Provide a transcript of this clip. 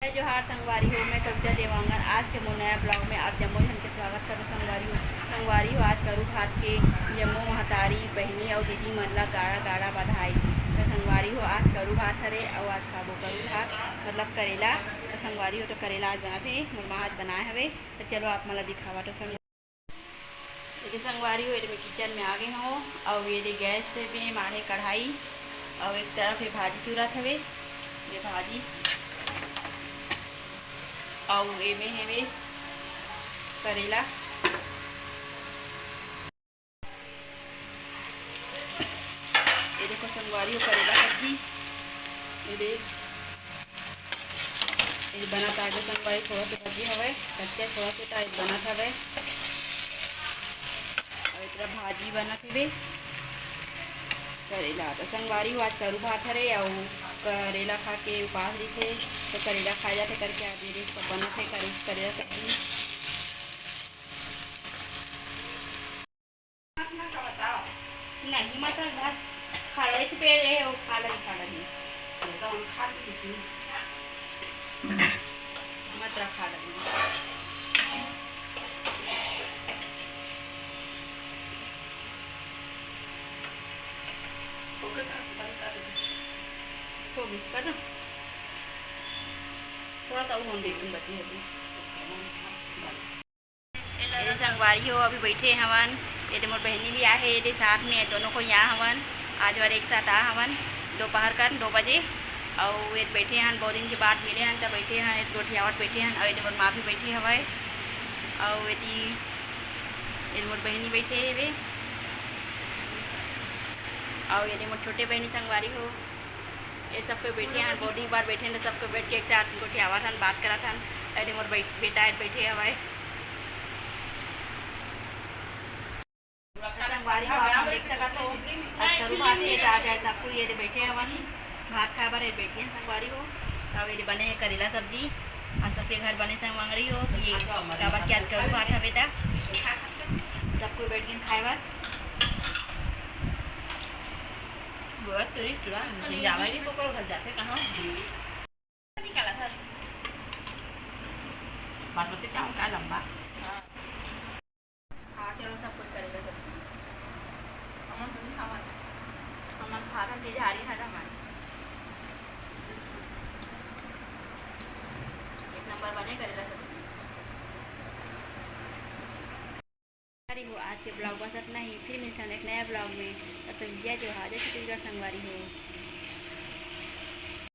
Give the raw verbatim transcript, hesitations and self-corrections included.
जय जोहार संगवारी हो, मैं कविता देवांगन। आज के मोर नया vlog में आप जम्मो झन के स्वागत करत संगवारी हो। संगवारी हो, आज करू भात के जम्मो महतारी, बहिनी अउ दीदी मन ला गाड़ा गाड़ा बधाई। तो संगवारी हो, आज करू भात हरे अउ आज खाबो करू भात, मतलब करेला। तो संगवारी हो, तो करेला आज बनाथे, मोर माँ आज बनाए हवे। तो चलो आप मन ला दिखावत हो संगवारी। ये संगवारी हो, ये मैं kitchen में आ गे हवं। अउ ये दे गैस से में माढ़े कढ़ाई, अउ एक तरफ ये भाजी चुरत हवे, ये भाजी, अउ ये में हवे करेला। ये देखो संगवारी हो, करेला सब्जी, ये देख, ये बनत आगे संगवारी, थोड़ा से सब्जी हवे कच्चा, थोड़ा से टाइप बनत हवे। अउ इतना भाजी बनत हवे करेला। तो संगवारी हो, आज करू भात हरे अउ करेला खा के उपास रहिथे, तो करेला खाए जाथे करके आज ये सब बनत हे करे-, करेला सब्जी। नहीं, मटर भात खा ले, इसे पेड़ है, वो खा ले, खा ले। तो हम खा ली इसी। मटर खा ले। हो गया, बंद कर दे। हो गया, कर दो। थोड़ा सा वो होने दे, तुम बची है। ये संगवारी हो, अभी बैठे हवन, ये दे मोर बहिनी भी आहे, ये दे साथ में दोनों को यहाँ हवन। आज बार एक साथ आ हवन दोपहर कर दो बजे, अउ ये बैठे हन, बहुत दिन के बाद मिले हन, त बैठे हन, एक गोठियावत बैठे हन, अउ ये दे मोर माँ भी बैठी हवय, अउ ये दी, ये दे मोर बहिनी बैठे हेवे, अउ ये दे मोर छोटे बहिनी संगवारी हो। ये सब कोई बैठे हैं, बहुत दिन बाद बैठे हैं, तो सब कोई बैठ के एक साथ गोठियावत हन, बात करत हन। अरे मोर बैठ-, बेटा है, बैठे हवाए। संगवारी हो, आप मन देख सकत हो, आज करू भात हे, तो आज, आज सब कोई ये दे बैठे हवन, भात खाए बर ये बैठे हैं संगवारी हो। तो ये दे बने हे करेला सब्जी, हम सबके घर बने संगवारी हो, ये काबर के आज करू भात हवे ता, सब कोई बैठ के खाए बर। बस तो नहीं चुरा, जावा ही नहीं तो करो घर जाते कहाँ? निकाला था। बासमती चावल का लंबा? हाँ। हाँ, चलो, सब कुछ करेगा, सब कुछ। हमन तो नहीं खावन। हमन खाथन, तेज हारी ना हमन। एक नंबर बने करेला सब। संगवारी हो, आज के vlog बस अतना ही। फिर मिलथन एक नया vlog में। तब तक जय जोहार, जय छत्तीसगढ़ संगवारी हो।